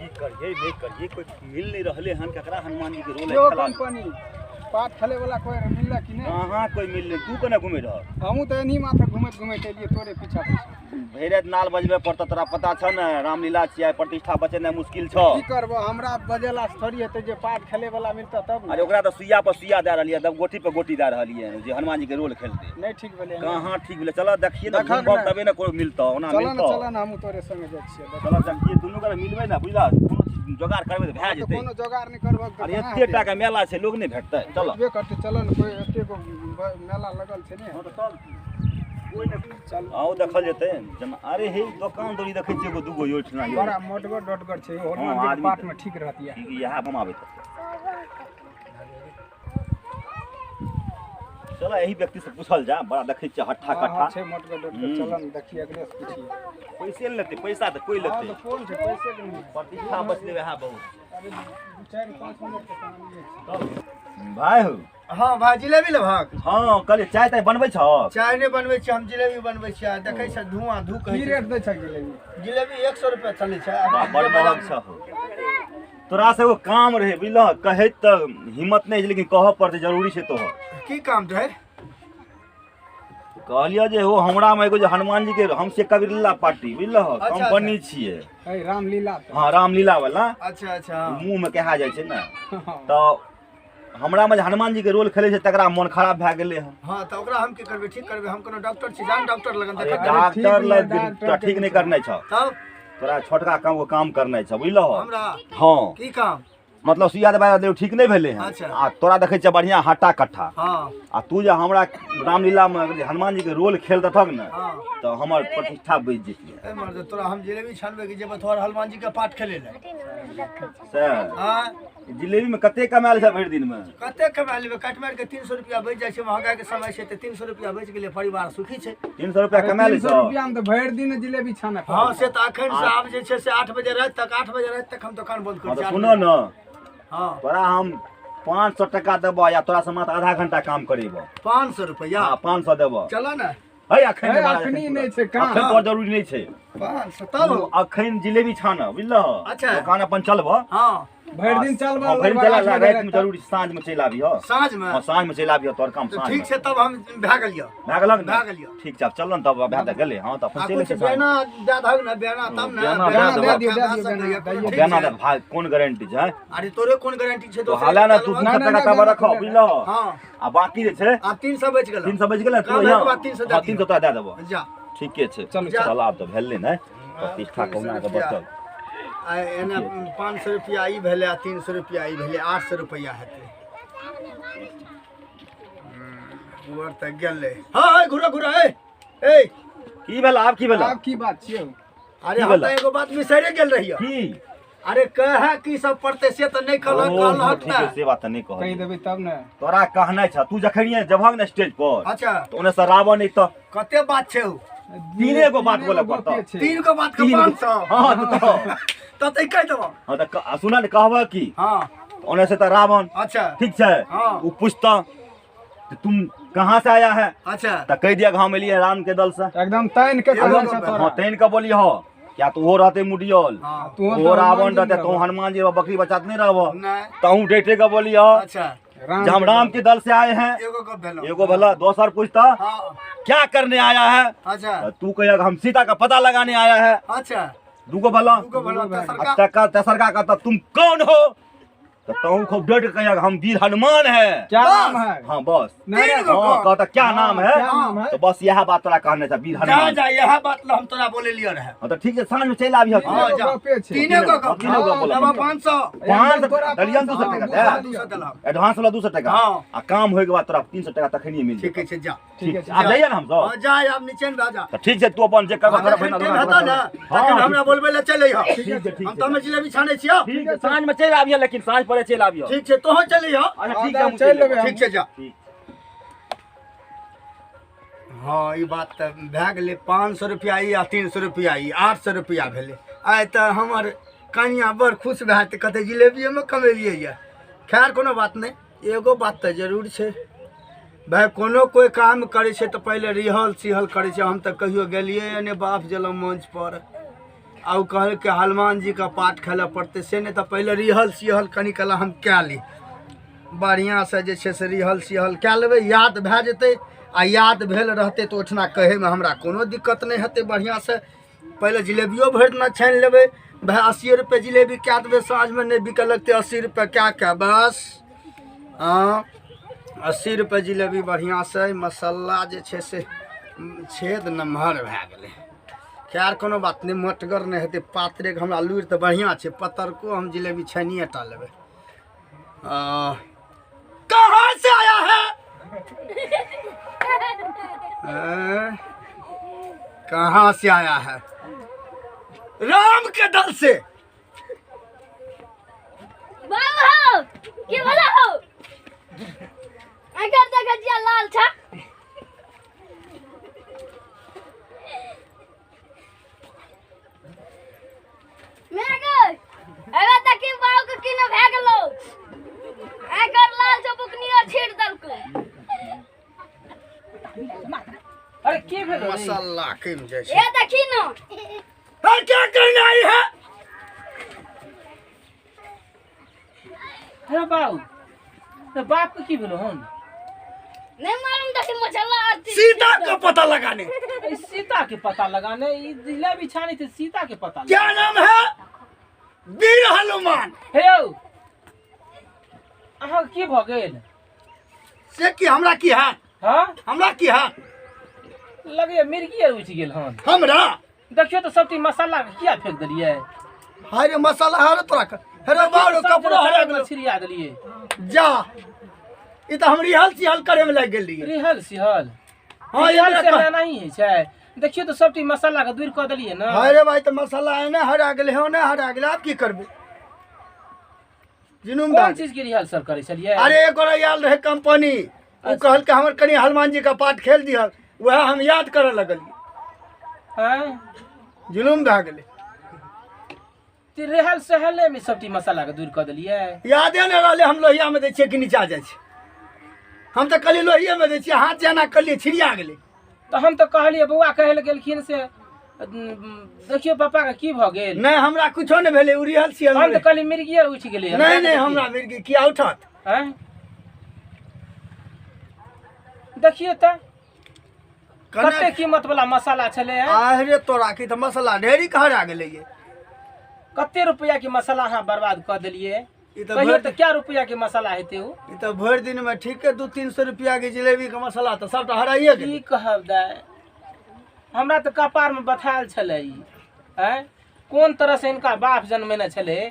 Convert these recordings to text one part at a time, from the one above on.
की करिए नहीं करिए, कोई मिल नहीं रहले हन। ककरा हनुमान जी के रोल क्यों खेला? कंपनी पाठ खेले वाला कोई मिलला कि नहीं? कहाँ कोई मिल नहीं। तू केना घुमे रह? हमहूँ तऽ एनही माथे घुमैत घुमैत एलियै तोरे पीछा पीछा। भरि राति नाल बजबे पड़तौ, तोरा पता छ ने, रामलीला छियै, प्रतिष्ठा बचेनाइ मुश्किल छौ। की करबो, हमरा बजेला से थोड़ी हेतै, जे पाठ खेले वाला मिलतै तब ने। अरे ओकरा तऽ सुइया पर सुइया दए रहलियै, तब गोटी पर गोटी दए रहलियै जे हनुमान जी के रोल खेलतै। नहि ठीक भेलै। कहाँ ठीक भेलै? चल देखिए ने। देखहक घुमब ने। तबे ने कोइ मिलतौ, ओना चल ने। मिलतौ? चल ने, हमहूँ तोरे संगे जाइ छियै। चल देखिए, दुनू गोरा मिलबै ने, बुझला, कोनो चीज जोगाड़ करबै तऽ भए तऽ जेतै। कोनो जोगाड़ नहि करबह तऽ अरे केना एते हेतै? टा के मेला छै, लोग नहि भेटतै? चल। भेटबे करतै, चल ने, कोइ एते गो मेला लगल छै ने। हँ तऽ चल, कोइ नहि। चल। आउ, देखल जेतै जेना। अरे हे, दोकान दौरी देखै छियै, एगो दूगो ओहिठिना यौ। बड़ा मोटगर डोटगर छै, हनुमान जी के आदमी पाठ में ठीक रहतियै। ठीक, इएह कमाबैत। चल, एही व्यक्ति से पूछल जा। बड़ा देखै छियै हट्ठा हँ, कट्ठा छै मोटगर डोटगर। चल ने, देखिए, एकरे से पूछिए। पैसे ने लेतै, पैसा तऽ कोइ हँ लेतै? तऽ कोन छै पैसे के नहि। प्रतिष्ठा बचलै, वएह बहुत। अरे 4-5 मिनट के कहानी छै। भाय हो। हाँ भाय, जिलेबी लेबहक? हँ, कहलियै चाय ताय बनबै छह? चाय नहि बनबै छियै हम, जिलेबी बनबै छियै। आ देखै छै धुआँ धूक की रेट दै छै जिलेबी? जिलेबी 100 रुपया चलै छै। बा, बड़ महग छह। तोरा से एगो काम रहै, बुझलह? कहैत तऽ हिम्मत नहि छै, लेकिन कहऽ पड़तै, जरूरी छै तोहर। की काम रहै? कहलियह जे हो, हमरामे एगो जे हनुमान जी के, हम से कबीरला पार्टी, बुझलह, अच्छा। कंपनी छियै। है रामलीला तऽ। हँ, रामलीला वाला। अच्छा अच्छा मुँह मे कहा जाइ छै ने, तऽ हमरामे जे हनुमान जी के रोल खेलै छै, तकरा मन खराब भए गेलै हन। हाँ, तऽ ओकरा हम की करबै? ठीक करबै? हम कोनो डॉक्टर छी? जान डॉक्टर लगन। अरे देखा। डॉक्टर ठीक लग नहि, डॉक्टर तोरा ठीक नहि करनाइ छौ। तब? तोरा छोटका काम काम करनाइ छौ, बुझलह? हमरा? हँ। की काम? मतलब सुइया दबाई देब, ठीक नहि भेलै हन। अच्छा। आ तोरा देखै छियै बढ़िआँ हट्टा कट्ठा। आ तू जे हमरा रामलीलामे जे हनुमान जी के रोल खेल देतक ने, तऽ हमर प्रतिष्ठा बचि जेतियै। ए मर्द, तोरा हम जिलेबी छानबै कि जेबै तोहर हनुमान जी के पाठ खेले लए? से हाँ। जिलेबीमे कते कमायल छै भरि दिनमे? कते कमा लेबै? काटि मारि के 300 रुपया बचि जाइ छै। महगाई के समय छै, तऽ 300 रुपया बचि गेलै, परिवार सुखी छै। 300 रुपया कमा लै 300 छौ? रुपया में तऽ भरि दिन जिलेबी छाने। हाँ, से तऽ अखन से आब जे छै से 8 बजे राति तक, 8 बजे राति तक हम दोकान बंद हँ करै तऽ छी। सुनो ने। हाँ। तोरा हम 500 टका देबह या तोरा से मात्र आधा घंटा काम करेबह। 500 रुपया? हाँ, 500 देबह। चलो ने। है अखन है, नहि महाराज, अखनी अखन नहि छै काम। अखन तोहर जरूरी नहि छै। 500 तब? तू अखन जिलेबी छान, बुझलह? अच्छा। दोकान अपन चलबह। भरि दिन चलबह। हाँ, भरि दिन लगभग चला, 8 बजे रातिमे राति जरूरी, साँझमे चलि आबिह। साँझमे? हाँ, साँझमे चलि आबिह, तोहर काम तऽ साँझमे। ठीक छै, तब हम भए गेलियो। भए गेलक ने? भए गेलियो। ठीक छै, आब चल ने तब, भए तऽ गेलै। हँ, तऽ आ अपन चलि कुछ एतै साँझमे। बेना दए दहक ने, बेना तब ने। बेना दए देबह। दए दियौ, भए दए दियौ, सकैए, बेना, कोनो दए ठीक बेना छै। दे भाय, कोन गारंटी छै? अरे तोरे कोन गारंटी छै? तो दोसर हाले ने तू चलबह। 200 नहि, टका नहि, तब नहि, रखो, नहि, बुझलह? हाँ। आ बाकी जे छै आब 300 बचि गेल। 300 बचि गेलै, तू काम यहाँ होइके बाद 300 दए हाँ, 300 दियौ। तोरा दए देबह। जा। ठीके छै। चलू। चल, आब तऽ भेलै ने, प्रतिष्ठा 300 कहुना कऽ रुपया। बचल। आ एना 500 रुपया ई भेलै आ 300 रुपया ई भेलै, 800 रुपया हेतै। उमर तऽ गेलै। हाँ हाँ, घुरा घुरा, ए ए। की भेल? आब की भेल? आब की बात छियौ? अरे की हम भेलै? तऽ एगो बात बिसरि गेल रहियै। की? अरे कहे की सब पड़तै से तऽ नहि कहलक। ओ, कहलक ठीक है, तऽ से बात तऽ नहि कहि कहलियै। देबै तब ने। तोरा कहनाइ छ, तू जखन जबहक ने स्टेज पर, तऽ ओने से रावण अइतऽ। कते बात छै उ? तीने गो बात तीने बोलऽ गो पड़तौ। गपे छै। तीन गो बात के तीन गो- 500? हाँ तऽ तऽ तऽ कहि देबो। हाँ तऽ सुनऽ ने, कहबह की? ओने से तऽ रावण। ठीक छै? ओ पूछतऽ कि तुम कहाँ से आया है? तऽ कहि दिया, हम एलियै राम के दल से। एकदम तानि के एगो कहल छै गप तोरा। हाँ, तैन के बोली हो क्या, तऽ ओहो रहतै मुडियल। तू ओहो रावण रहतै, तू हनुमान जी रहबह, बकरी बच्चा तऽ नहीं रहबह। नहि। तहूँ डेटे के बोली हो राम जे हम राम के दल से आए हैं। एगो गप भेलो। एगो भला, दोसर पूछता, क्या करने आया है? तऽ तू कहिया, हम सीता का पता लगाने आया है। दूगो भला। दूगो भेलो। दूगो तेसरका? आ तकर तेसरका कहता, तुम कौन हो? तऽ तहूँ खूब डट के कहिया, हम वीर हनुमान है। क्या बस। नाम है? हाँ, बस। नहीं, तीन गो। हाँ, कहता, क्या नाम है? क्या नाम है? तो बस इएह बात तोरा कहने छै, वीर जा। हनुमान। जा, इएह बात ला हम तोरा बोले लियो रहे। हाँ, तऽ ठीक छै, साँझ में चलि आबिह तू। हाँ, तीने जा। गो गपे छै। तीने गो गप। तीने गो बोलऽ। तब 500। पाँच तोरा दलियन 200 पाँच टका सौ, दे। 200 देलहक। एडवांस वाला 200 टका। आ काम होय के बाद तोरा 300 टका तखनिये मिल ठीक जेतौ। छै, जा। ठीक छै। आब जाइए ने हमसब? हाँ, जा, आब निचेन भए जा। तऽ ठीक छै, तू अपन जे करबह जखन करब। टाइम हेतौ ने, तखन हमरा बोलबै लए चलि अइहऽ। ठीक छै, ठीक हम छै। तऽ हमे जिलेबी छानै छियौ। ठीक छै, साँझ में चलि आबिह, लेकिन साँझ पड़े चलि आबिह। ठीक छै, तोहूँ चलि अइहऽ। अच्छा, ठीक छै, हम चलि लेबै। ठीक छै, जा। ठीक। हाँ, ई बात तऽ भए गेलै। 500 रुपैआ ई आ 300 रुपैआ ई, 800 रुपैआ भेलै। आइ तऽ हमर कनियाँ बड़ खुश भए जेतै, कहतै जिलेबिएमे कमेलियै यऽ। खैर, कोनो बात नहि। एगो बात तऽ जरूर छै भाय, कोनो कोइ काम करै छै तऽ पहिले रिहल सिहल करै छै। हम तऽ कहियो गेलियै नहि बाप जलम मंच पर। आ ओ कहलकै हनुमान जीके पाठ खेलऽ पड़तै, से नहि तऽ पहिले रिहल सिहल कनि कला हम कए ली, बढ़िआँसँ जे छै से रिहल सिहल कए लेबै, याद भए जेतै। आ याद भेल रहतै तऽ ओहिठिना कहैमे हमरा कोनो दिक्कत नहि हेतै। बढ़िआँसँ पहिले जिलेबियो भरि दिना छानि लेबै भाय, 80 रुपये जिलेबी कए देबै, साँझमे नहि बिकऽ लगतै, 80 रुपये कए कऽ बस। हँ, 80 रुपये जिलेबी बढ़िआँसँ। मसाला जे छै से छेद नमहर भए गेलै। खैर कोनो बात नहि, मोटगर नहि हेतै, पातरेके हमरा लुरि तऽ बढ़िआँ छै, पतरको हम जिलेबी छानिए टा लेबै। कहाँ से आया है? कहाँ से आया है? राम के दल से। बाबू हो की बोला हो, अगर देखा जिया लाल छा। मैं गए अरे देखी बाबू के किनो भए गेलो, एकर लाल छौ बुकनी और छीट देलको। अरे की भेलो रे? मसाला कम जाइ छै। ए देखी न। अरे क्या करने आई है? हे बाबू, तो बाप के की भेलो हन? नहीं मालूम, देखी मसाला आरती। सीता का पता लगाने। ए, सीता के पता लगाने ई जिलेबी छानी थे, सीता के पता क्या नाम है? वीर हनुमान। हे यौ, अहाँ की भऽ गेल? से की हमरा की है? हाँ? हमरा की है? लगैया मिर्गी आर उठि गेल हन हमरा। देखियौ तऽ सब चीज मसाला के किया फेंक देलियै? हाय रे मसाला, हरे तोरा के हेरे बारो सब कपड़ो हरा जगह गेलो, छिड़िया देलियै। जा, ई तऽ हम रिहल सिहल करे में लागि गेल रहियै। रिहल सिहल? हाँ, रिहल ये सिहल एना ही होइ छै। देखियौ तऽ सब चीज मसाला के दूर कऽ देलियै ने। हाय रे भाई, तऽ मसाला एने हरा गेलै, ओने हरा गेलै, आब की करबै? जुनूम कोन भए चीज के रिहर्सल करै छलियै? अरे एक गोरा आयल रहै कंपनी, ओ कहलकै हमर कनि हनुमान जी के पाठ खेल दिहक, वएह हम याद करऽ लगलियै। हैं? जुलुम भए गेलै। ते रहल सहले में सब चीज मसाला के दूर कऽ देलियै। यादे नहि रहलै, हम लोहिया में दै छियै कि नीचा जाइ छै। हम तऽ कहलियै लोहिये में दै छियै, हाथ जेना कहलियै छिड़िया गेलै। तऽ हम तऽ कहलियै बौआ कहै लए गेलखिन से देखियौ पापा के की भऽ गेल। नहि, हमरा कुछो नहि भेलै, ओ रिहल सिहल। हम तऽ कहलियै मिर्गी आर उठि गेलै। नहि नहि, हमरा मिर्गी किया उठत? आँय? देखियौ तऽ कते कीमत वाला मसाला छलै हैं? अरे तोरा की तऽ मसाला ढेरी के हरा गेलै ये। कते रुपया के मसाला अहाँ बर्बाद कऽ देलियै? ई तऽ कहियो भरि तऽ क्या रुपया के मसाला हेतै ओ? ई तऽ भरि दिन में ठीके 200-300 रुपया के जिलेबी के मसाला तऽ सबटा हराइए गेलै। की कहब दाइ, हमरा तऽ कपार में बथायल छलै ई। आँय, कोन तरह से हिनका बाप जन्मेने छलै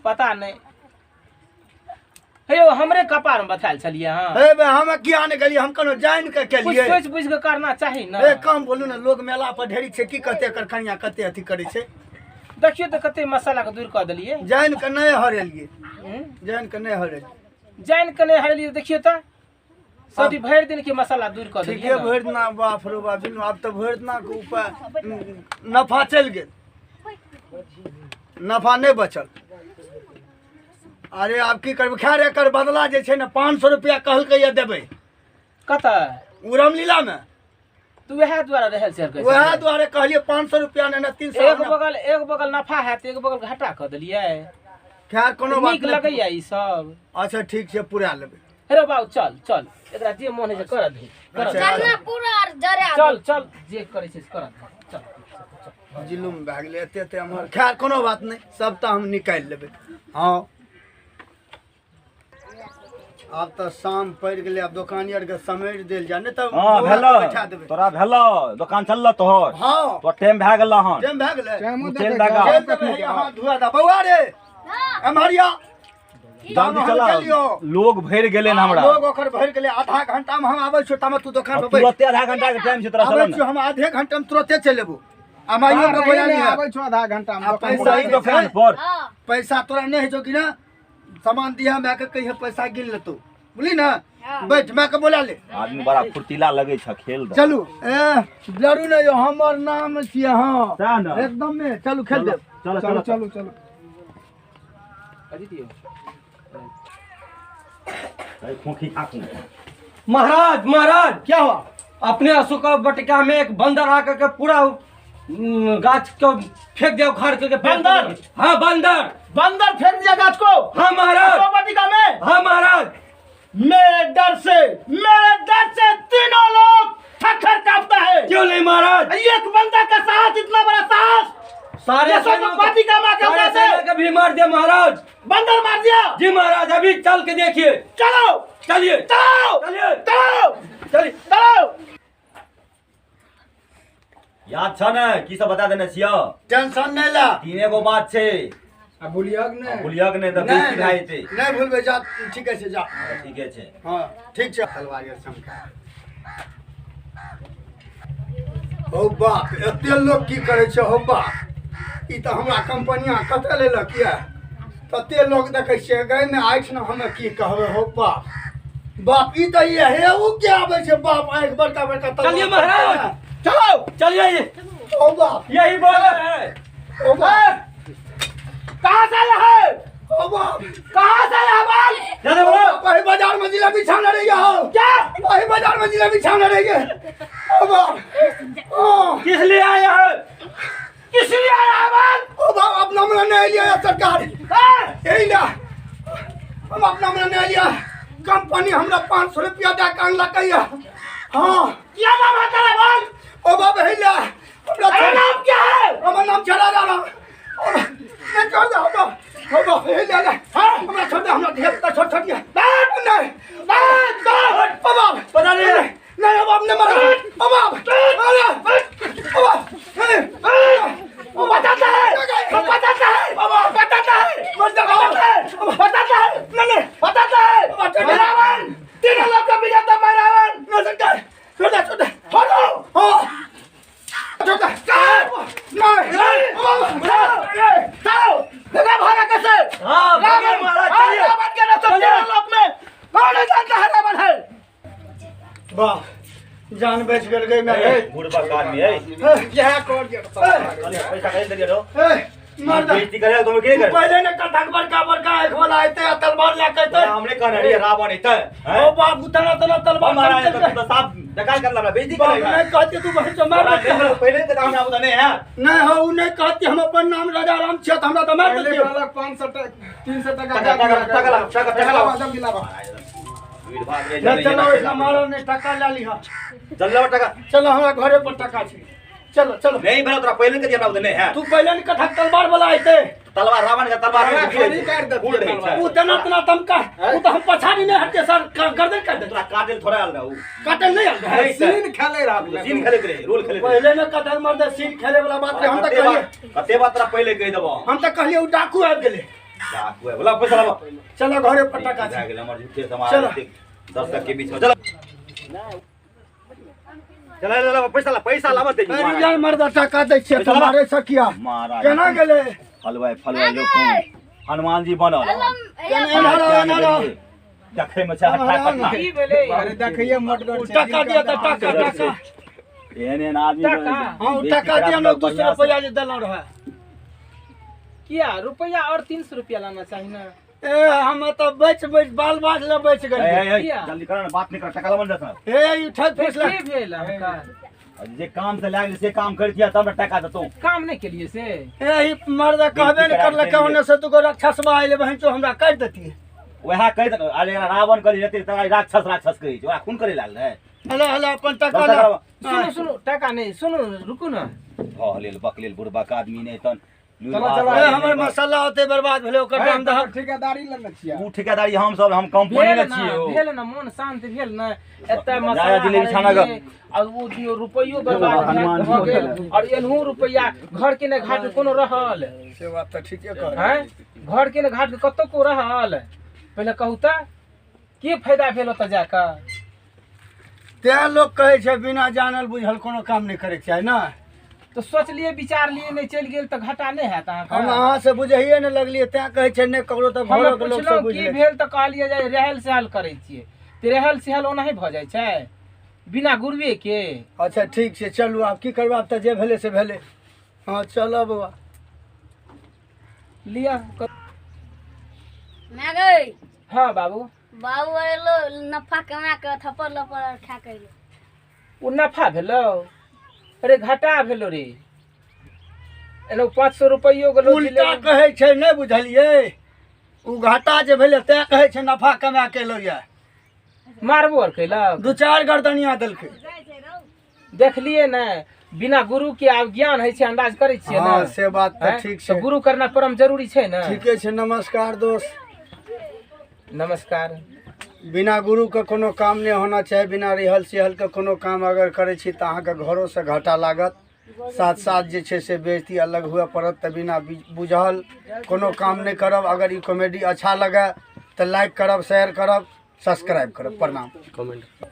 पता नहि। हे यौ, हमरे कपार में बथायल छलियै अहाँ। हे बे, हम किया नहि गेलियै, हम कोनो जानि के कुछ केलियै। सोचि बुझि कऽ करना चाही ने। ए कम बोलू ने, लोग मेला पर ढेरी छै, की कहते एकर कनिया कते अथी करै छै। देखियौ तऽ कते मसाला के दूर कऽ देलियै। जानि कऽ नहि हरेलियै। हूँ? जानि कऽ नहि हरेलियै। जानि कऽ नहि हरेलियै। देखियौ तऽ सब भरि दिन के मसाला दूर कऽ देलियै ठीके ने। भरि दिना, बाप रे बाप, बिनु आब तऽ भरि दिना के उपाय नफा चलि गेल, नफा नहि बचल। अरे आब की करबै? खैर एकर बदला जे छै ने 500 रुपया कहलकै ये देबै। कतऽ? ओ रामलीला मे। तू वएह दुआरे रहल शेयर करै वएह छलियै? दुआरे कहलियै 500 रुपया ने ने 300। एक बगल, एक बगल नफा हैत, एक बगल घाटा कऽ देलियै। खैर कोनो बात नीक नहि। लगैया ई सब? अच्छा ठीक छै, पुरा लेबै। हेरो बाबू, चल चल, एकरा जे मोन होइ छै करऽ दही, करऽ दही। अच्छा। जरना पूरा आर जरा। चल चल, जे करै छै से करऽ दही, चल चल। जुलुम भए गेलै एते एते एम्हर। खैर कोनो बात नहि, सबटा हम निकालि लेबै। हँ, आब तऽ शाम पड़ि गेलै, आब दोकानी आरके समेट देल जाय, नहि तऽ हँ बौआ भेलो के बैठा देबै। तोरा भेलो दोकान चललो तोहर? हँ। तोर टाइम भए गेल हन। टाइम भए गेलै। तू चलि दगा। चलि देबै, हैया हाथ धुआ दे। बौआ रे, एम्हर या। जल्दी हम चला, गेलियो। लोग भरि गेलै हन हमरा। लोग ओकर भरि गेलै। आधा घंटा मे हम आबै छियौ, तामे तू दोकान पर बैठ। तुरते आधा घंटा के टाइम छै तोरा, आबै चल छियौ ने। हम आधे घंटा मे तुरते चलि एबो। आ माइयो के बोला लिहे। आबै छौ आधा घंटा मे आ दोकान पैसा पर। सही दोकान पर। हाँ। पैसा तोरा नहि होइ छौ कि ना? सामान दिया माय के, कहिए पैसा गिन लेतौ, बुझली ना? हाँ। बैठ, माय के बोला ले। आदमी बड़ा फुर्तीला लगै छ, खेल दे। चलू, ए डरू नहीं यौ, हमर नाम छियै। हाँ सएह ने। एकदम में चलू, खेल देब। चलो चलू चलो चलू चलू। अजीत यौ। खोखी खाखू। महाराज महाराज, क्या हुआ? अपने अशोक वाटिका में एक बंदर आकर के पूरा गाछ को फेंक दिया उखाड़ के बंदर? हाँ बंदर। बंदर फेंक दिया गाछ को? हाँ महाराज। अशोक वाटिका में? हाँ महाराज। मेरे डर से तीनों लोग थर-थर कांपता है। क्यों नहीं महाराज? एक बंदर का साहस, इतना बड़ा साहस, सारे वाटिका में सारे भी मार दिया महाराज। बंदर मार दिया? जी महाराज, अभी चल के देखिए। चलो चलिए चलो चलिए चलो चलिए चलो। याद छ ने की सब बता देने छियो? टेंशन नहीं ला, तीने गो बात छे। आ भूलियक ने, भूलियक ने त बेइज्जती भए जेतै। नहीं भूलबै, जा ठीक छै, जा ठीके छै। हां ठीक छै। तलवार के चमका। हो बाप, एते लोग की करै छै? हो बाप, ई त हमरा कंपनिया कतऽ लेलक ये? तते लोग देखै छियै गए ने आँखि ने, हमे की कहबै। हो बाप बाप, ई त ये हे उ के आबै छै बाप, आँखि बड़का बड़का। चलिए महाराज, चलो चलिए। ओ बाप, यही बोल है। ओ बाप, कहाँ से आया है? ओ बाप, कहाँ से आया बाल? जाने बोलो। वही बाजार में जिलेबी छाने रही हो क्या? वही बाजार में जिलेबी छाने रही है। ओ बाप, ओ किस लिए आया है? किस लिए आया है बाल? ओ बाप, अपना मन नहीं लिया सरकार, यही ला हम अपना मन नहीं लिया। कंपनी हमरा 500 रुपया दे के अनलक है। हाँ, क्या नाम है तेरा बाल? ओ बाप, यही ला हमरा नाम क्या है? हमर नाम चला रहा नहीं, छोड़ दे। हो बाप, हो बाप, यही ले ले। हाँ, हमरा छोड़ दे, हमरा ढेर छोड़ छोड़ दिया। नहीं नहीं, ओ बाप, पता नहीं नहीं, ओ बाप ने मारा। ओ बाप, अरे ओ बाप, नहीं, वो बताता है, वो बताता है, बताता है, बताता है, नहीं बताता है। रावण, तीनों लोग का विजेता मैं रावण। नहीं सरकार, छोड़ दे, छोड़ दे, छोड़ो। हाँ, छोड़ दे। नहीं, चलो, देखा भागा कैसे? हाँ, रावण महाराज, चलिए। रावण के नाम तीनों लोक में कौन जानता है रावण है? वाह, जान बच गेल गई मैं। बुढ़बा आदमी है। यह कर दिया पैसा कहीं दे दो। मार दे। बेइज्जती करे तुम के करे? पहले ने कथक बड़का बड़का आँख वाला आते आ तलवार ले के आते। हमने कहने रही रावण आते हैं। ओ बाप, तना तना तलवार मारा है तो साफ बेकार कर लगा, बेइज्जती बाप करेगा। नहीं कहते तू बहन जो मार दे। पहले के दाम आबू नहीं है। नहीं हो, उ नहीं कहते हम अपन नाम राजा राम छियै त हमरा त मार पहले देतियो। कहलक 500 300 टका टका टका टका टका लाओ। जल्दी लाओ। वीर भाग रे। नहीं चलो, इतना मारो नहीं, टका ले लिहा। चल लाओ टका। चलो, हमरा घरे पर टका छै। चलो चलो। नहीं भला तोरा पहले के दिया हमरा नहीं है। तू पहले ने कथक तलवार वाला आते। तलवार रावण का तलवार खाली काट दे। फूल रहे छै। उ तना तना तमका, उ त हम पछाड़ी नहीं हटते सर, गर्दन काट दे। तोरा काटल थोड़ा आल रहू। काटल नहीं आल रहे। सीन खेले रहा, सीन खेलैत रहे, रोल खेलैत रहे। पहले ने कथक मार दे, सीन खेले वाला बात रहे। हम त कहलिए कते बात तोरा पहले कहि देबो। हम त कहलिए उ डाकू आबि गेलै। डाकू आबि गेलै, पैसा लाबो। चलो घरे पर टका भए गेलै हमर झूठे समाज चलो। दर्शक के बीच में। चलो चलो चलो, पैसा ला, पैसा लाबो दे। अरे मर्दा टका दै छियै त मारे सकिया महाराज केना गेलै? हलवाई फलवाई लोग हनुमान जी बनल देखै में छै हट्ठा कट्ठा। की भेलै? अरे देखैये मोटगर छै। टका दिया त टका टका। एहन एहन आदमी। हां, टका दिया न, 200 रुपया जे देलौ रहे। किया रुपया और 300 रुपया लाना चाहिए ना? ए हम त बच बच बाल बाल ले बच गेल। जल्दी कर ना, बात नहीं कर, टका लाबल जस। ए ई ठक फैसला की भेल अहाँका? जे काम से लागल से काम कर दिया तब ना टका देतौ। काम नहीं केलिए से? ए ई मर्द कहबे न करलक ओने से दुगो राक्षसबा आइले बहन चो हमरा काटि देती। वएह कहि दे। अरे रावण करी रहते त राक्षस राक्षस कहै छै, ओकरा खून करे लागल रहे। हला हला अपन टका ला। सुनू सुनू, टका नहीं, सुनू रुकू ना। भऽ लेल बकलेल बुढ़बा के आदमी नहीं तन। चलो चलो, हमर मसाला होते बर्बाद भेलै ओकर दाम दहक। ठेकेदारी लगने छियै। उ ठेकेदारी हम सब हम कंपनी ने छियै। भेल ना मन शांत भेल ना? एते मसाला जिलेबी छाना के आ उ दियो रुपैयो बर्बाद भ गेल और एनहु रुपैया घर के ने घाट कोनो रहल। से बात त ठीके कह हैं, घर के ने घाट कतौ को रहल? पहिले कहू त की फायदा भेल ओत जाके? तें लोग कहै छै बिना जानल बुझल कोनो काम नहीं करे चाही ना। तो सोचलिए विचारलिए नहीं चलि गेल त घाटा नहीं हैत अहाँके। हम अहाँ से बुझैए ने लगलिए तें कहै छै नहि ककरो त घरक लोक से बुझ की भेल त कहलिए जे रहल सहल करै छियै त रहल सहल ओनाही भऽ जाइ छै बिना गुरुए के। अच्छा ठीक छै, चलू आब की करब, आब त जे भेलै से भेलै। हाँ चलो बौआ लिअ। मैं गई। हाँ बाबू। बाबू एलो नफा कमा के थप्पड़ लपड़ खा के एलो। ओ नफा भेलो? अरे घाटा भेलो रे। एना 500 रुपैयो गेलो। उल्टा कहै छै, नहि बुझलियै? ओ घाटा जे भेलै तैं कहै छै नफा कमा के एलौ यऽ। मारबो आर कैलक, दू चारि गर्दनिया देलकै। देखलियै ने, बिना गुरु के आब ज्ञान होइ छै? अंदाज करै छियै हँ ने? से बात तऽ आँय? ठीक तऽ छै। गुरु करना परम जरूरी छै ने? ठीके छै। नमस्कार दोस्त। नमस्कार। बिना गुरुके कोनो काम नहि होना चाही। बिना रिहल सिहलके कोनो काम अगर करै छी तऽ अहाँके घरोसँ घाटा लागत, साथ साथ जे छै से बेइज्जती अलग हुए पड़त। तऽ बिना बुझल कोनो काम नहि करब। अगर ई कॉमेडी अच्छा लगे तऽ लाइक करब, शेयर करब, सब्सक्राइब करब। प्रणाम। कमेंट।